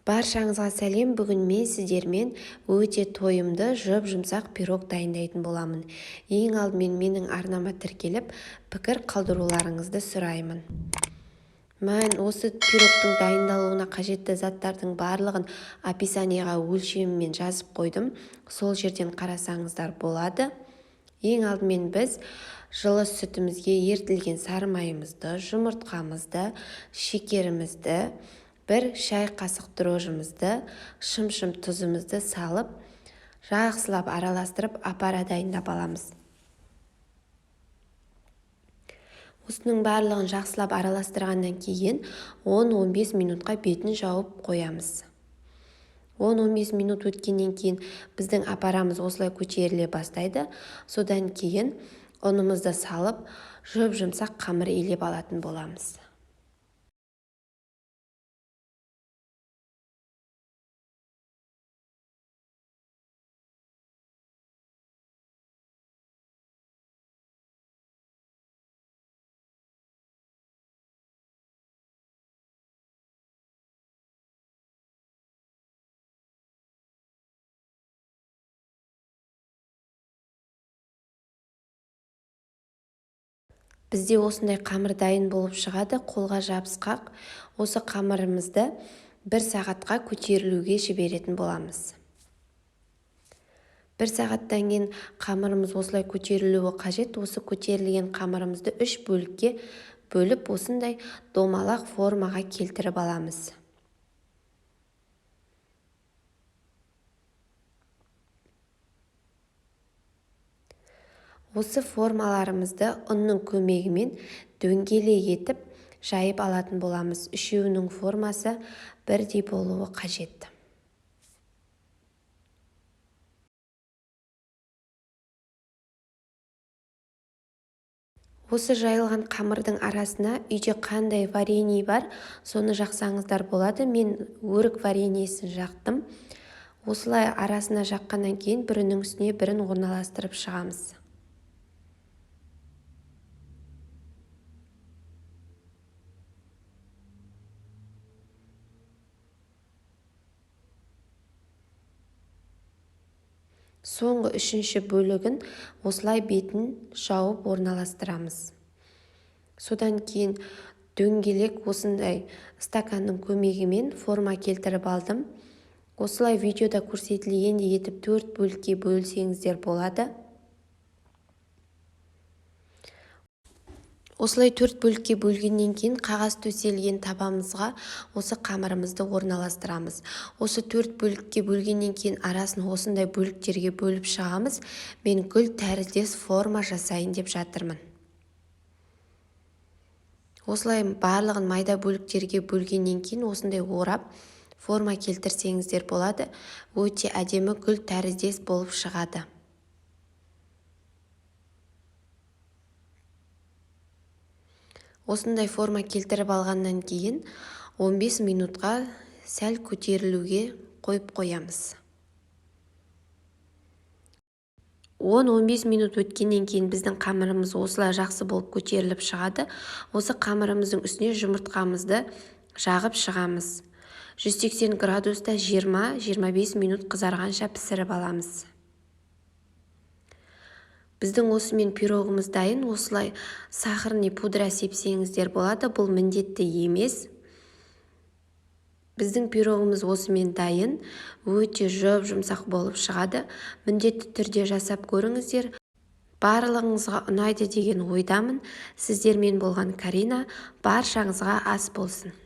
Баршаңызға сәлем. Бүгін мен сіздермен өте тойымды, жұп-жұмсақ пирог дайындайтын боламын. Ең алдымен менің арнама тіркеліп, пікір қалдыруларыңызды сұраймын. Мен осы пирогтың дайындалуына қажетті заттардың барлығын описанияға өлшемімен жазып қойдым. Сол жерден қарасаңыздар болады. Ең алдымен біз жылы сүтімізге ерітілген сары майымызды, жұмыртқамызды, шекерімізді, бір шай қасық дрожжымызды, шымшым тұзымызды салып, жақсылап араластырып, апара дайындап аламыз. Осының барлығын жақсылап араластырғаннан кейін 10-15 минутқа бетін жауып қоямыз. 10-15 минут өткеннен кейін біздің апарамыз осылай көтеріле бастайды. Содан кейін ұнымызды салып, жұп-жұмсақ қамыр илеп алатын боламыз. Бізде осындай қамыр дайын болып шығады, қолға жабысқақ. Осы қамырымызды бір сағатқа көтерілуге жіберетін боламыз. Бір сағаттан кейін қамырымыз осылай көтерілуі қажет. Осы көтерілген қамырымызды 3 бөлікке бөліп, осындай домалақ формаға келтіріп аламыз. Осы формаларымызды ұнның көмегімен дөңгелек етіп жайып алатын боламыз. Үшеуінің формасы бірдей болуы қажет. Осы жайылған қамырдың арасына үйде қандай варенье бар, соны жақсаңыздар болады. Мен өрік вареньесін жақтым. Осылай арасына жаққаннан кейін бірінің үстіне бірін орналастырып шығамыз. Соңғы үшінші бөлігін осылай бетін жауып орналастырамыз. Содан кейін дөңгелек осындай стаканның көмегімен форма келтіріп алдым. Осылай видеода көрсетілгендей етіп 4 бөлікке бөлсеңіздер болады. Осылай 4 бөлікке бөлгеннен кейін қағаз төселген табамызға осы қамырымызды орналастырамыз. Осы 4 бөлікке бөлгеннен кейін арасын осындай бөліктерге бөліп шығамыз. Мен гүл тәріздес форма жасайын деп жатырмын. Осылай барлығын майда бөліктерге бөлгеннен кейін осындай орап форма келтірсеңіздер болады. Өте әдемі гүл тәріздес болып шығады. Осындай форма келтіріп алғаннан кейін 15 минутқа сәл көтерілуге қойып қоямыз. 10-15 минут өткеннен кейін біздің қамырымыз осылай жақсы болып көтеріліп шығады. Осы қамырымыздың үстіне жұмыртқамызды жағып шығамыз. 180 градуста 20-25 минут қызарғанша пісіріп аламыз. Біздің осымен пирогымыз дайын. Осылай сахарный пудра сепсеңіздер болады. Бұл міндетті емес. Біздің пирогымыз осымен дайын. Өте жұп-жұмсақ болып шығады. Міндетті түрде жасап көріңіздер. Барлығыңызға ұнайды деген ойдамын. Сіздермен болған Карина. Баршаңызға ас болсын.